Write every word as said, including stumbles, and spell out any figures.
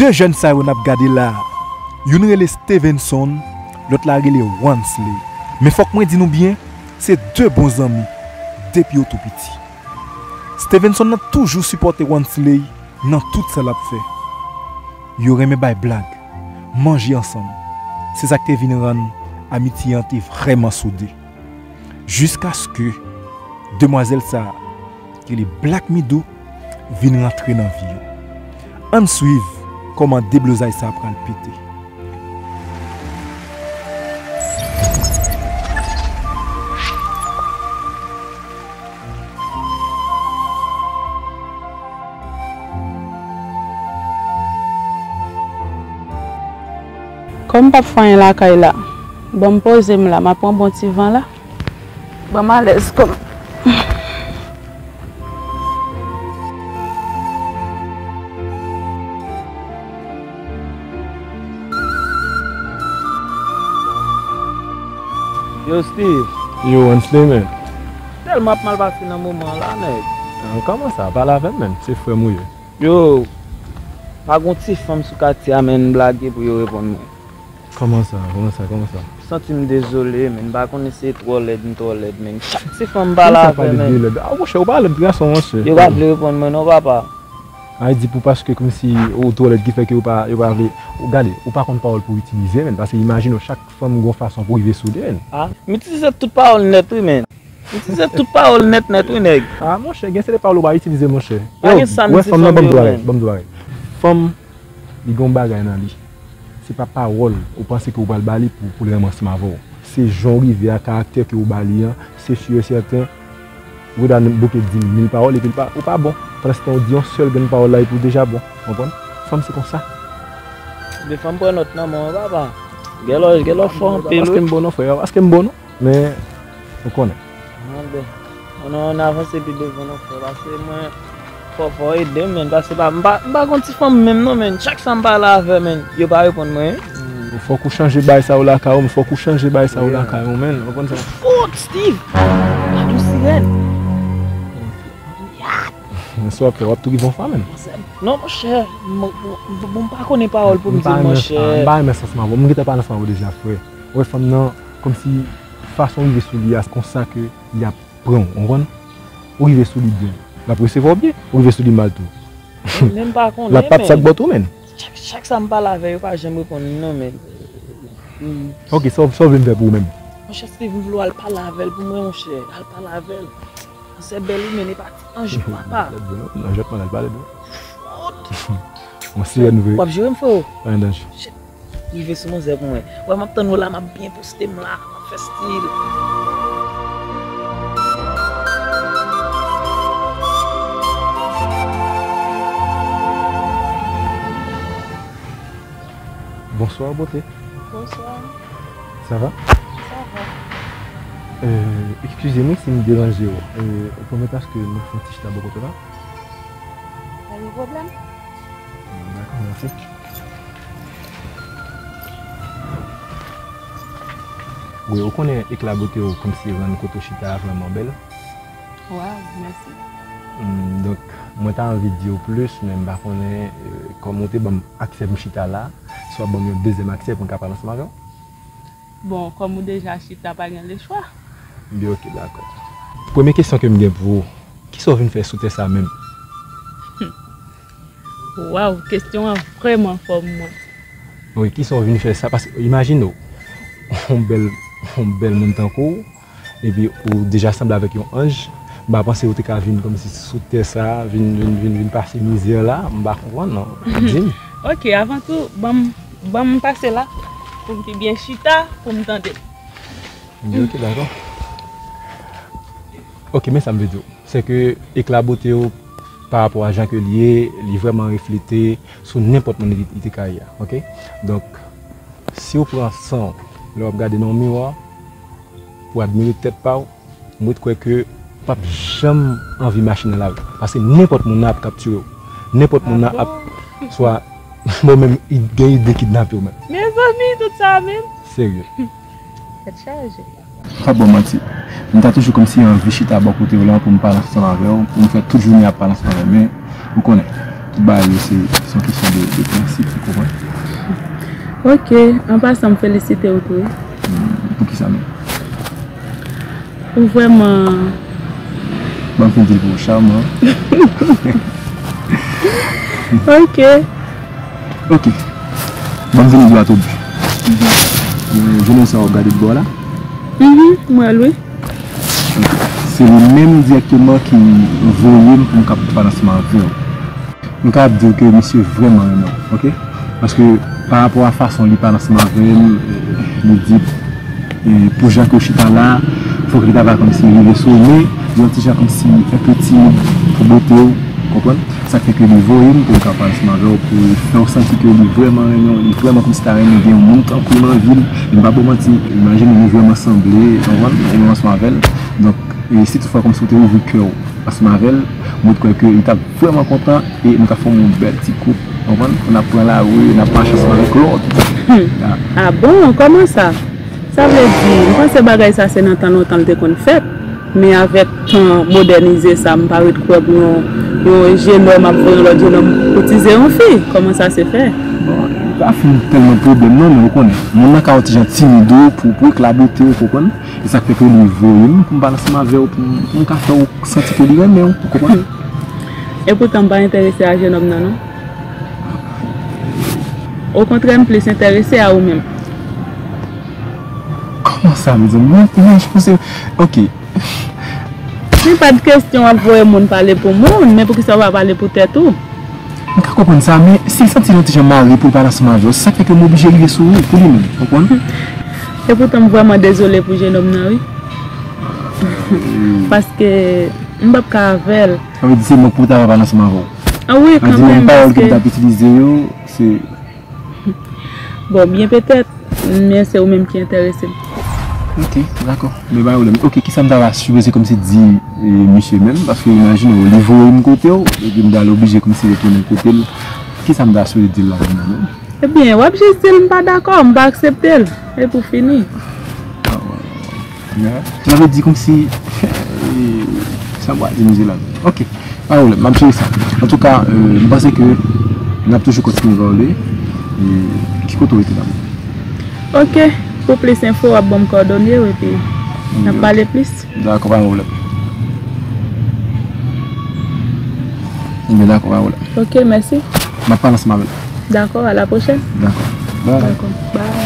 De jèn sa yo n ap gade la a, youn rele Stevenson, lòt la rele Wansley. Men fòk mwen di nou byen, se de bon zanmi depi yo tou piti. Stevenson nan toujou sipòte Wansley nan tout sa l ap fè. Yo renmen bay blag, manje ansanm. Se sa k te vin rann amitye an te vrèman sode. Jiskaske demwazèl sa a, ki li Black Midou, vin rantre nan vi yo. Ann swiv kòman deblozay sa a pral pete. Kòm m p ap fè anyen lakay la, ban m poze m la, m ap pran bon ti van la. Ban m alèz kòm. Yo Steve. Yo Wansley, man. Tèlman ap mal pase nan moman an la nèg. Kòman sa? Pale avè m, man. Se frè m ou ye. Yo, pa gon ti fanm sou katye a, men, m blage pou yo reponn mwen. Kòman sa? Kòman sa? Kòman sa? Santi m dezole, men, m pa konnen se twò lèd m twò lèd, men. Chak ti fanm m pale avè, men. Ah, monchè, ou pa lèd gason, monchè. Yo pa vle reponn mwen non, papa. A di pou paske kòmsi ou twò lèd ki fè ke yo pa, yo pa vle. Ou gade, ou pa konn pawòl pou itilize, men. Paske imajine w, chak fanm gon fason pou rive sou li, men. Ah, m itilize tout pawòl nèt, wi, men. M itilize tout pawòl nèt nèt, wi, nèg. Ah, monchè, gen se de pawòl ou pa itilize, monchè. Pa gen sa m di fanm yo, men. Ban m di w bagay. Fanm, li gon bagay nan li. Se pa pawòl ou panse ke ou pral ba li pou, pou l renmen ansanm avè w. Se jan w rive a, karaktè ke ou ba li an, se si e sèten, ou ta bouke di mil pawòl epi l pa, ou pa bon. Pandanstan ou di yon sèl grenn pawòl la epi ou deja bon. Konprann? Fanm se konsa. De fanm pran nòt nan men w, papa. Gen lè, gen lè w fò anpil, wi. Paske m bon non, frè, paske m bon non. Men, ou konnen. Anben, ann, ann avanse pi devan non, frè, paske mwen, fò, fò ede m, men, paske pa, m pa, m pa gon ti fanm menm non, men, chak sa m pale avè, men, yo pa reponn mwen. Fòk ou chanje bay sa yo lakay ou, fòk ou chanje bay sa yo lakay ou, men, ou konn sa. Fout, Steve! Gad yon sirèn! Men sa w ap fè, w ap tou rive yon fwa, men. Non, monchè, m, m, m, m pa konnen pawòl pou m di l, monchè. M pa renmen sa ansanm avè w, m gentan pale ansanm avè w deja, frè. Ou wè fanm nan, kòmsi fason w rive sou li a, se konsa ke li ap pran w, ou konprann? Ou rive sou li byen, l ap resevwa w byen, ou rive sou li mal tou. Men m pa konnen, men. L ap pati sa k bò tou, men. Chak, chak sa m pale avè yo pa janm reponn non, men. Ok, sa w, sa w vle m fè pou ou menm? Monchè Steve, m vle w al pale avè l pou mwen, monchè. Al pale avè l. Sè bèl wi, men e pa ti anj, papa. Anjòt mwen al pale bro. Yon sirèn vre. W ap jere m, freo? Pa gen danje. Rive sou manzè pou mwen. Wè, m ap tann ou la, m ap byen poste m la, m ap fè stil. Bonswa, bote. Bonswa. Sa va? Sa va. Euh, eskize mwen si m deranje w. Euh, ou pèmèt aske nou fè yon ti chita bò kote w la? Pa gen pwoblèm. Dakò, mèsi. Wi, ou konnen ekla bote w kòmsi rann kote w chita a vrèman bèl. Waw, mèsi. Hmm, donk, mwen ta anvi di w plis, men m pa konnen, euh, kòm ou te ban m aksè pou m chita la, si w ap ban m yon dezyèm aksè pou m ka pale ansanm avè w. Bon, kòm ou deja chita, pa gen lechwa. Byen, ok, dakò. Premye kesyon ke m gen pou ou, kisa w vin fè sou tè sa menm? Waw, kesyon an vrèman fò pou mwen. Wi, kisa w vin fè sa? Paske, imajine w, yon bèl, yon bèl moun tankou w, epi ou deja sanble avèk yon anj, m pa panse ou te ka vin kòmsi sou tè sa, vin, vin, vin, vin pase mizè la, m pa konprann non. Di m. Ok, avan tou, ban m, ban m pase la, pou m pi byen chita, pou m tande. M di, ok, dakò. Ok, men sa m vle di w. Se ke ekla bote w, pa rapò a jan ke l ye, li vrèman reflete sou nenpòt moun li, li te ka ye a, ok? Donk, si w pran san w, lè w ap gade nan yon miwa, pou w admire tèt pa w, mwen kwè ke w p ap janm anvi mache nan lari. Paske nenpòt moun nan ap kaptire w. Nenpòt moun nan ap swa, bon, menm gen ide kidnape w menm. Mezanmi, tout sa menm? Serye. Tèt chaje. Pa ba w manti. M ta toujou kòmsi anvi chita bò kote w lan pou m pale ansanm avè w, pou m fè tout jounen ap pale ansanm avè w, men ou konnen. Ba yo, se se yon kesyon de, de prensip, ou konprann? Ok, an pasan, m felisite w tou, wi. Hmm, poukisa menm? Ou vrèman. Ban m fin di l pou ou, Charmant. Ok. Ok. Ban m vini dwat o bi. Jounen sa w ap gade bò la? Mhm, m wè l, wi. Se li menm dirèkteman ki voye m pou m kapab pale ansanm avè w. M kapab di w ke misye vrèman renmen w, ok? Paske pa rapò a fason li pale ansanm avè m, li di, e, pou jan ke w chita la, fòk li ta va kòmsi rive sou ou, men yon ti jan kòmsi enpe timid pou bote w, konprann? Sa k fè ke li voye m pou l ka pale ansanm avè w, pou l fè w santi ke li vrèman renmen w, li vrèman kòmsi ta renmen gen yon moun tankou l nan vi l. E m p ap ba w manti, imajine nou vrèman sanble, konprann? Ou menm ansanm avè l. Donk, e si toutfwa kòmsi w te ouvri kè w ansanm avè l, mwen kwè ke li t ap vrèman kontan e nou t ap fòme yon bèl ti koup, konprann? N ap pran lari, n ap mache ansanm avèk lòt. Ah bon? Kòman sa? Sa vle di, m panse bagay sa se nan tan lontan l te konn fèt, men avèk tan modènize sa, m pa ret kwè pou yon, yon jenòm ap voye yon lòt jenòm koutize yon fi. Kòman sa se fè? Bon, li pa fin tèlman pwoblèm non, men ou konnen, moun nan ka yon ti jan timide w pou, pou eklabote w, konprann? E sa k fè ke li voye m pou m pale ansanm avè w, pou m, pou m ka fè w santi ke li renmen w, ou konprann? Epoutan, m pa enterese a jenòm nan, non. Okontrè, m plis enterese a ou menm. Kòman sa, mezanmi? Men, men, je pense, ok. Se pa de kesyon w ap voye moun pale pou moun, men poukisa w pa pale pou tèt ou? M ka konprann sa, men si l santi l yon ti jan mare pou l pale ansanm avè w, se sa k fè ke m oblije rive sou ou pou li menm, konprann? Epoutan, m vrèman dezole pou jenòm nan, wi. Paske m p ap ka avè l. Sa vle di se mwen pou ta va pale ansanm avè w? Ah wi, Sa vle di menm kanmenm, pawòl ke m paske, t ap itilize yo, se bon, byen petèt, men se ou menm ki enterese m. Ok, dakò. Men pa pwoblèm. Ok, kisa m ta va sipoze kòmsi di, e, misye menm? Paske imajine w, li voye m kote w, epi m ta oblije kòmsi retounen kote l. Kisa m ta sipoze di l la menm? Ebyen, w ap jis di l m pa dakò, m pa aksepte l. Epi w fini. Ya. Sa vle di kòmsi, e, sa m pral di misye la. Ok, pa pwoblèm, m ap jere sa. Antouka, e, m panse ke n ap toujou kontinye pale. E, ki kote w rete la? Ok, pou plis enfo, w ap ban m kòdone yo epi n ap pale plis. Dakò, pa gen pwoblèm. Ebyen, dakò, pa gen pwoblèm. Ok, mèsi. M ap pale ansanm avè l. Dakò, a la pwochèn. Dakò. Bye. Dakò, bye.